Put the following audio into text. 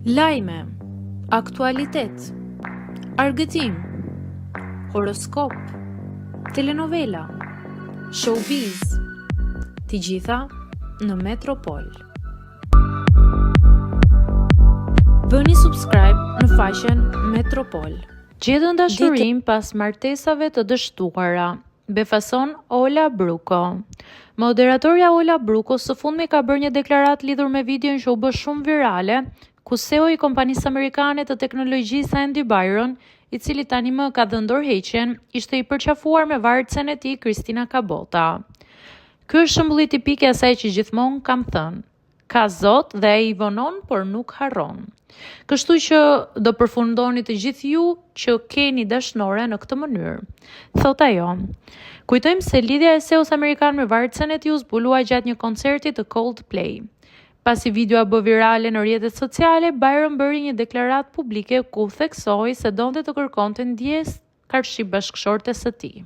Lajme, aktualitet, argëtim, horoskop, telenovela, showbiz, të gjitha në Metropol. Bëni subscribe në faqen Metropol. Gjetën dashurinë pas martesave të dështuara. Befason Ola Bruko. Moderatorja Ola Bruko së fundmi ka bërë një deklaratë lidhur me videon që u bë shumë virale, ku CEO i kompanisë amerikane të teknologjisë Andy Byron, i cili tani më ka dhënë dorëheqjen, ishte i përqafuar me vartësen e tij Kristina Kabota. Ky është shembulli tipik i asaj që gjithmonë kam thënë. Ka Zot dhe ai vonon, por nuk harron. Kështu që do përfundoni të gjithë ju që keni dashnore në këtë mënyrë, thotë ajo. Kujtojmë se lidhja e CEO-s amerikan me vartësen e tij u zbulua gjatë një koncerti të Coldplay. Pasi videoja u bë virale në rrjetet sociale, Byron bëri një deklaratë publike ku theksoi se donte të kërkonte ndjesë karshi bashkëshortes së tij.